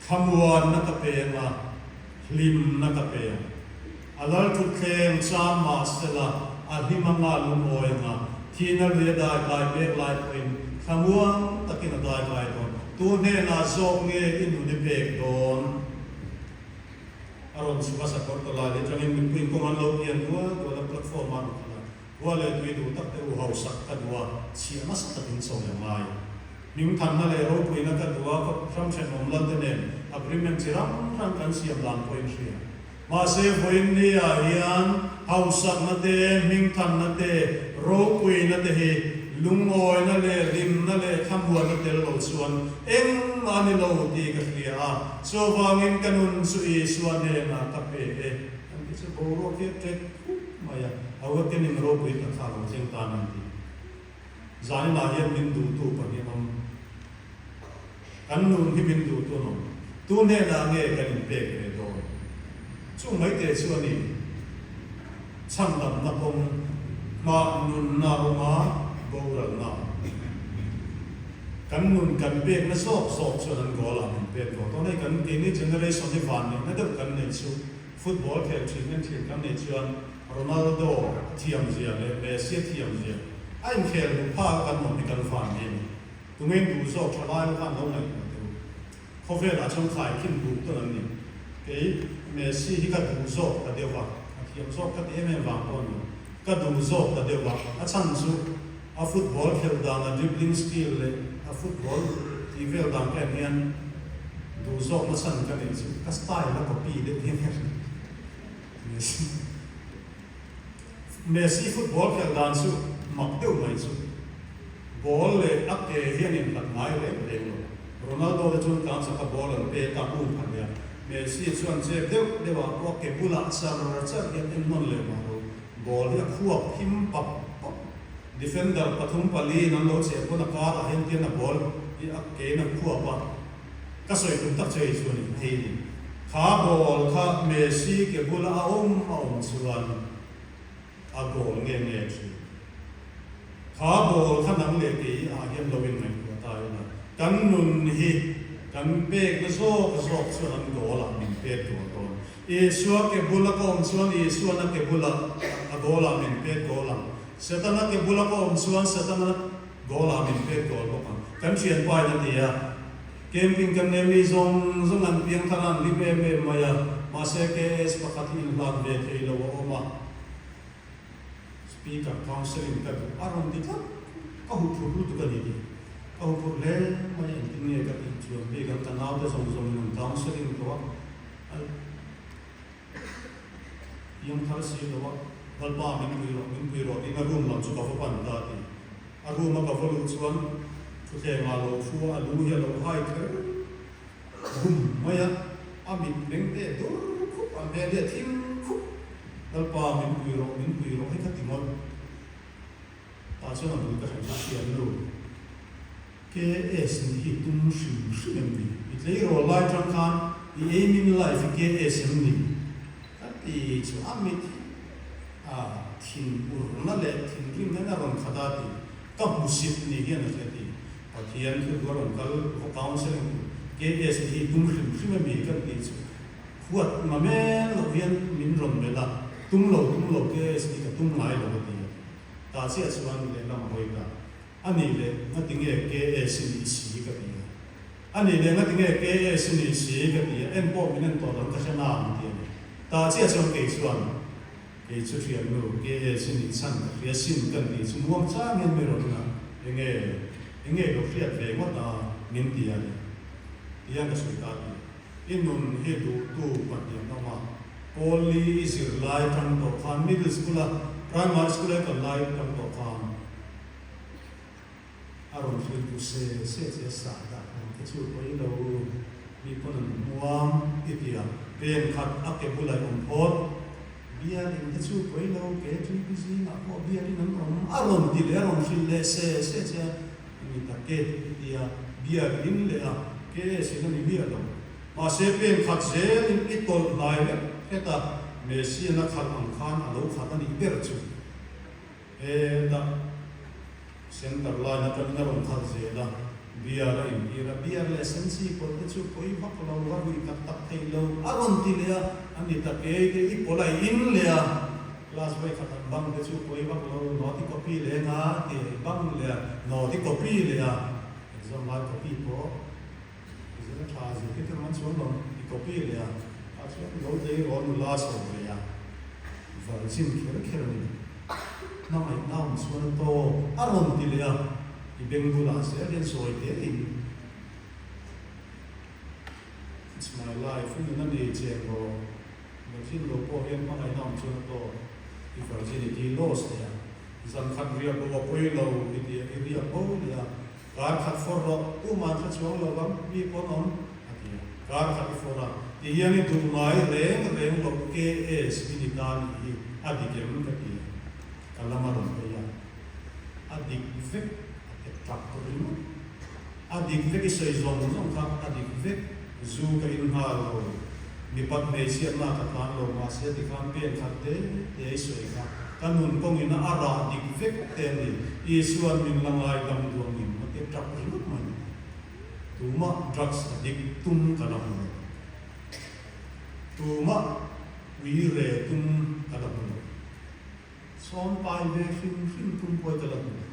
thlamuanna ka pe ang a, hlimna ka pe ang. A lal thutthleng cham mah sela, a hlim anga lungawi anga, thihna lui a daikai mek lai pawhin thlamuan takin a daikai dawn. Tu hnenah zawk nge i nun i pek dawn? A rawn chhuk a sakawr tawlai leh atangin mipuiin kawng an lo pian dual dual a, platform ah an kal a. Khua leh tui duh tak te u hausak ka duh a, chhiah nasa takin chawi a ngai. Hmingthanna leh ropuina ka duh a, ram thenawm lal te nen agreement chi hrang hrang kan siam dan pawh in hria. Mahse vawiin ni ah hian hausakna te, hmingthanna te, ropuina te hi lungawina leh hlimna leh thlamuanna tel lo chuan engmah a ni lo tih ka hria a, chuvangin ka nun chu Isua hnenah ka pe e. An ti chu boruak hi a ṭek khup mai a, awakening ropui tak kha a lo thleng tan an ti. Zaninah hian min duhtu pahnih an awm. Kan nun hi min duhtu an awm. Tu hnenah nge kan inpek ve dawn? Chu maite chu a ni. Chhandamna kawng hmah nunna awm a, boralna awm. Kan nun kan pekna zawk zawk chuan an goal ah min pek tawh dawn. Hei kan keini generation hi vanneihna deuh kan neih chu Football khel thin en thin kan neih chuan Ronaldo a thiam zia leh Messi a thiam zia a inkhel hmuh phak a kan awm hi kan van ni a ni. Tungein duh zawk tha lai khan lo ngaihtuah teh u. Khawvelah chuan khaikhin duh tawn an ni. Kei Messi hi ka duh zawk ta deuh a, a thiam zawk ka ti em em vang pawh a ni. Ka duh zawk ta deuh a, a chhan chu a football khelh dan, a dribbling skill leh a football tih vel dan ka en hian duh zawkna chhan ka neih chu ka style a copy deuh hian ka hria. Messi Messi football khelh dan chu mak deuh mai chu ball leh a ke hian inhlat ngai reng reng lo. Ronaldo te chuan tlan chak a ball an pek a hmun pha nia. Messi chuan chep deuh deuh ah pawh a ke bulah char char hian en nawn leh mah lo. Ball hi a khuap him pap pap. Defender pathum pali in an lo cheh pawn a kar ah hian tian a ball hi a ke in a khuap a. Ka sawi tum tak che hi chuan in hei ni. Kha ball kha Messi ke bula a awm a awm chuan a goal nge nge thin. Kha ball kha nang leh kei ah hian lo in ngaihtuah ta ila kan nun hi kan pek na zawk zawk chuan an goal ah min pek duah dawn. Isua ke bula ka awm chuan Isuan a ke bulah a goal ah min pek goal ang. Setana ke bula ka awm chuan Setana goal ah min pek goal bawk ang. Kan thianpa in a ti a, camping kan nei mi zawng zawng an piang thar a, an hlim em em mai a, mahse KS pakhat hi inhlan ve thei lo a awm a. Speaker counselling ka duh a rawn ti tlat, ka huphurh lutuk a ni tih. Ka huphurh hle mai a, engtin nge ka tih chuan bik ang, ka naute zawng zawngin an counselling tawh a. A piang thar si lo a, Lalpa min pui rawh, min pui rawh tiin a room lam chu ka va pan ta a ti. A room a ka va luh chuan thutthleng ah lo thu a, a lu hi a lo hai kher bum mai a, a mit meng te dur khup, a hmel hi a thim khup, Lalpa min pui rawh, min pui rawh hi ka ti ngawt. Tah chuan a bul ka hre a thiam lo. KS nih hi tum hrim hrim em ni? I tleirawl lai tang khan i aim in life hi KS em ni? Ka ti chu a mit hi. Thin urna leh thinrimna in a rawn khat a ti. Ka hmusit ni hian a hria ti. Pathian thu chu a rawn kal va counselling tur KS hi tum hrim hrim a mi kan tih chu huat mamel loh hian min rawn melh a, tum lo tum lo KS hi ka tum ngai lo a ti a. Tah chiah chuan lehlam a hawi ta. A nih leh ngatinge KS i nih si ka ti a. A nih leh ngatinge KS i nih si ka ti a, en pawh min en tawh lo ka hre na ang ti a ni. Tah chiah chuan kei chuan Kei chu hriatnu KS i nih chhan ka hria sin kan tih chu muang chang hian mi rawn a, enge enge lo hriat ve ngawt a min ti a ni. Tiang ka sawi ta ti. I nun hi duhtu pahnih an awm a, Paul Lee i zir lai tang tawh khan middle school a primary school a i kal lai tang tawh khan A rawn hriltu se se che sah dah ang te chu pawi lo, mi pawn an hmuam i ti a, pen khat a ke bulah i awm phawt. Bialin te chu pawi lo, ke ṭipi zingah pawh bialin an awm, a rawn ti leh a rawn hrilh leh se se che a ni ta ke i ti a, bialin leh a ke sin a ni miah lo. Mahse pen khat zelin i tawlh hnai hlek hlek a, Messian a khalh ang khan a lo khalh a nih ber chu. Hetah center line atangin a rawn khalh zel a, beer a intir a, beer leh sensi pawlh te chu pawi vak lo, a rui tak tak thei lo, a rawn ti leh a, a ni tak e, te i pawlh a i in leh a, class vawi khat an bang te chu pawi vak lo, naughty copy leh nga ti a i bang leh a, naughty copy leh a, exam lai copy pawh zir a tha zirtir te man chuan lo i copy leh a, tah chuan lo tleirawl nula chho ve a. Virgin kher kher a ni. Hmangaihna awm chuan a tawk a rawn ti leh a, i beng bulah zel hian sawi teh in It's my life i nun a ni cheng rawh. Virgin lo pawh hian hmangaihna awm chuan a tawk i virginity loss leh a, zan khat riak bo a pawi lo i ti a, i riak bo leh a, Kar khat fawr rawh, tuman hre chuang lo vang, mi pawn awm, a ti a. Kar khat i fawr a, ti hian i duh ngai reng reng loh KS i ni ta nih hi a dik em ka ti a. Ka lam a rawn phei a, a dik vek a pe tak tawh ringawt. A dik vek i sawi zawng zawng kha a dik vek, zu ka in nghal lo, mipat hmeichhiatna ka tlan lo mahse tikhan pen khat te te i sawi kha. Ka nun kawngin a rah dik vek te a ni. Isua'n min la ngaidam duh ang em? A ti tap ringawt mai. Tumah drugs addict tum ka la hmu lo. Tumah uire tum ka la hmu lo. Sawn pai ve hrim hrim tum pawh ka la hmu lo.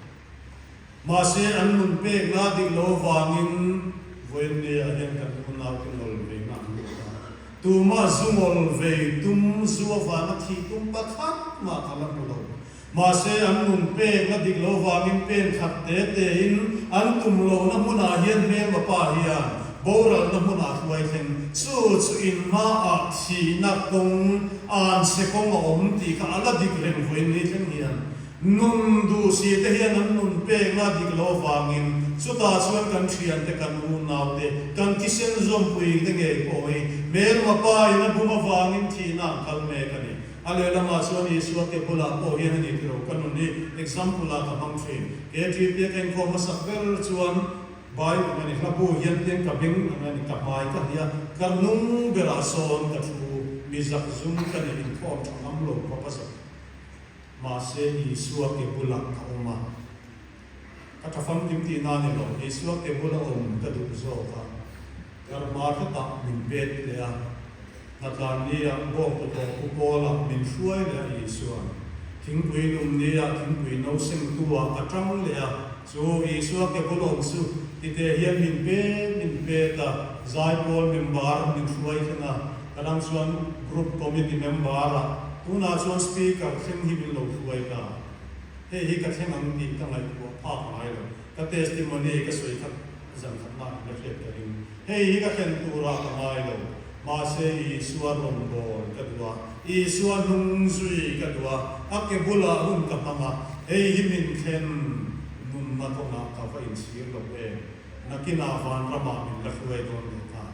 Mahse an nun pekna dik lo avangin vawiinniah hian kan unaute ngawl veina an lut a. Tumah zu ngawl vei tum, zu avanga thih tum pakhat mah ka la hmu lo. Mahse an nun pekna dik lo avangin pen khat te tein an tum lohna hmunah hian hmelma pa hian boralna hmunah hruai thleng. Chu chu inhmaah thihna kawng, anchhe kawng a awm tih kha a la dik reng vawiinni thleng hian. Nun duh si te hian an nun pekna dik lo avangin chutah chuan kan thiante, kan unaute, kan thisen zawmpui te ngei pawh hi hmelma pa in a bum avangin thihna an kal mek a ni. A lehlamah chuan Isua ke bulah pawh hian a ni tiro ka nun hi example ah ka hmang thin. KTP a ka inkhawm hmasak ber chuan Bai ang a ni, hla bu hian tiang ka beng ang a ni, ka hmai ka hlia, ka nung berah sawn ka thu, mi zakzum ka ni inkhawm tha ngam lo khawp a zak. Mahse, Isua ke bulah ka awm a. Ka tha famkim tihna a ni lo. Isua ke bula awm ka duh zawk a. Karma hretah min pet leh a. Hnatlan nia bawng tawh pu Paula min hruai leh a Isua'n. Thingpui lum nia thingpui no sengtu ah ka tang leh a. Chu Isua ke bul awm chu tite hian min pet min pet a. Zaipawl member min hruai thleng a. Ka dang chuan Group Committee member ah tunah chuan Speaker thleng hi min lo hruai ta. Hei hi ka thleng ang tih ka ngaihtuah phak ngai lo. Ka testimony ka sawi khat zan khat nak in ka hriat ka ring. Hei hi ka thlen turah ka ngai lo. Mahse Isua rawnbawl ka duh a, Isua hnung zui ka duh a, a ke bulah hun ka hmang a, hei hi min thlen nunna kawngah ka va inchhir lo em. Nakinah vanramah min la hruai dawn leh ta.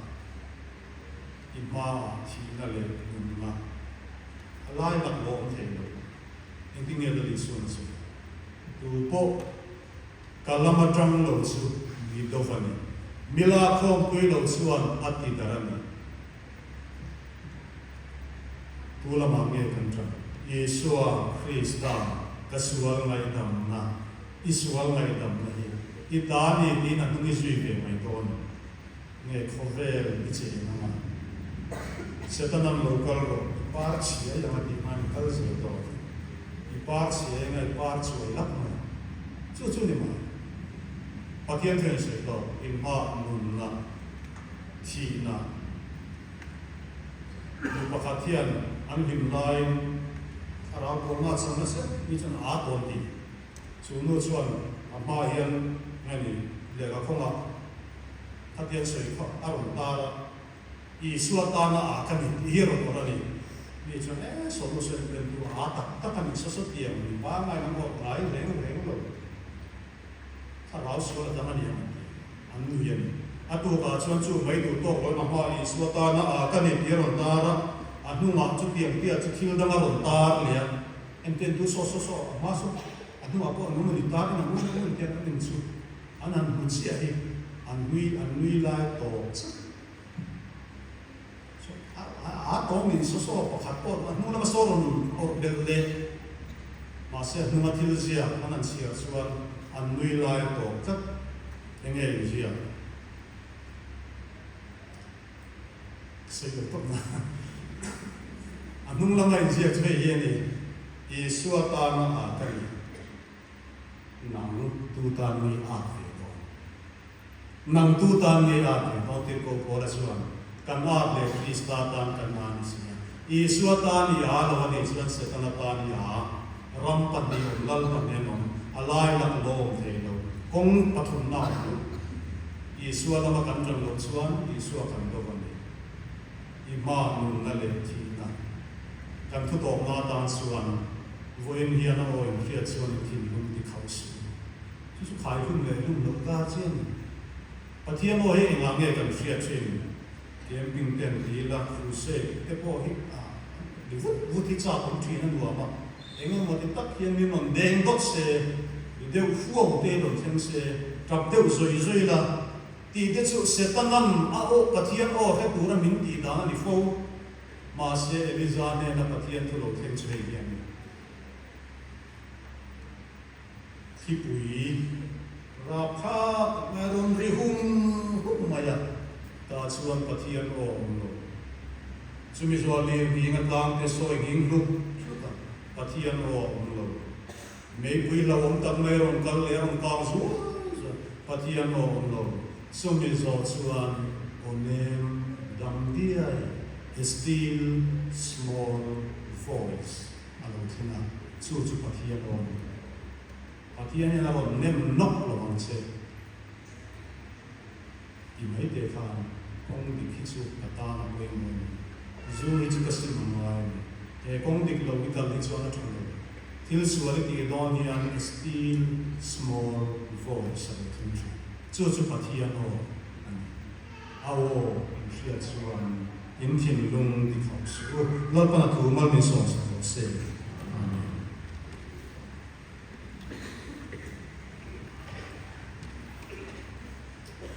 I hmaah thihna leh nunna a lai lak lawm thei lo. Engtin nge Lal Isuan a sawi? Tu pawh ka lam atang lo chu mi dawp a ni. Mi la khawmpui lo chuan a ti dar a ni. Tu lamah nge kan tang? Isua Krista ka sual ngaihdamna, i sual ngaihdamna hi i ta a ni tiin a hnung i zui ve mai dawn em? Nge khawvel i cheng anga Setanan lo kal rawh, i par chhiai anga tih hmain i kal zel dawn em? I par chhiai anga i par chuai lak mai. Chu chu ni mai. Pathian chuan i sawi tawh, i hma nunna, thihna. Nu pakhat hian an hlim laiin thlarau pawlna a chang nasa ni chuan a aa tawn tih. Chu nu chuan a hma hian nge ni lehkha kawngah khatiang sawi kha a rawn tar a, Isua tana aa ka ni tih hi a rawn awrh a ni. Mi chuan e sawmnu sawi pen tu a aa tak tak a ni saw saw tiang mi pangngai an awrh ngai reng reng lo. Thlarau sual a dang a ni ang an ti. An nui a ni. A tukah chuan chu mai duh tawk lo emaw hma Isua tana a ka ni tih a rawn tar a, a hnungah chutiang piah chu thil dang a rawn tar leh a. Engtin tu saw saw saw a hma saw a hnungah pawh a nung a ni tar in a nung a nung tiang an en chu an han hmu chiah hi an nui an nui lai tawp chiah. A tawng in saw saw pakhat pawh a hnung lama saw rawn awrh belh leh mahse a hnunga thil ziak an han chhiar chuan an nui lai tawp tlat. Enge in ziak? Ka sawi lo tawp na. A hnung lama in ziak chu hei hi a ni, Isua tana a ka ni. Nang tu tan nge at ve dawn? Nang tu tan nge at ve dawn? Tirhkoh Paula chuan, Kan at leh Krista tan kan a ni si a. Isua tan i a lo a nih chuan Setana tan i a. Ram pahnih awm, lal pahnih an awm, a lai lak lo awm thei lo. Kawng pathumna a awm lo. Isua lama kan tan loh chuan Isua kan do a ni. I hma nunna leh thihna kan thu tawpna atan chuan vawiin hian a aw inhriat chuan i thinlung ti khauh suh. Chu chu khai hlum leh hlum loh ta chi a ni. Pathian aw hi engah nge kan hriat thin? Camping ten ti ila, crusade te pawh hi a ri vut vut hi chak awm thin a nuam a, eng emaw ti tak hian min rawn deng dawt se, ri deuh huau te rawn thleng se, tap deuh zawi zawi la, Tih te chu Setanan a aw Pathian aw hre tura min tih dan a ni fo. Mahse Eliza hnena Pathian thu lo thleng chu hei hi a ni. Thlipui rapthlak tak mai a rawn ri hum hum mai a, tah chuan Pathian aw a awm lo. Chumi zual lir nghing a tlang te sawi nghing hlup hlup a, Pathian aw a awm lo. Meipui hlauhawm tak mai rawn kal leh a rawn kang zual zual. Pathian aw awm lo. Chumi zawh chuan aw nem dam diai, a still small voice, a lo thleng a, chu chu Pathian aw a ni. Pathian hian a rawn nem nawk lo ang che. Ti mai teh khan kawng dik hi chu ka tan a pawimawh a ni. Zu hi chu ka sim a ngai a ni. He kawng dik lo i kal hi chuan a tha lo. Thil sual i tih dawn hian a still small voice a lo thleng thin. Chu chu Pathian aw a ni. A aw in hriat chuan in thinlung ti khauh suh u. Lalpan a thu mal min sawm sak rawh se.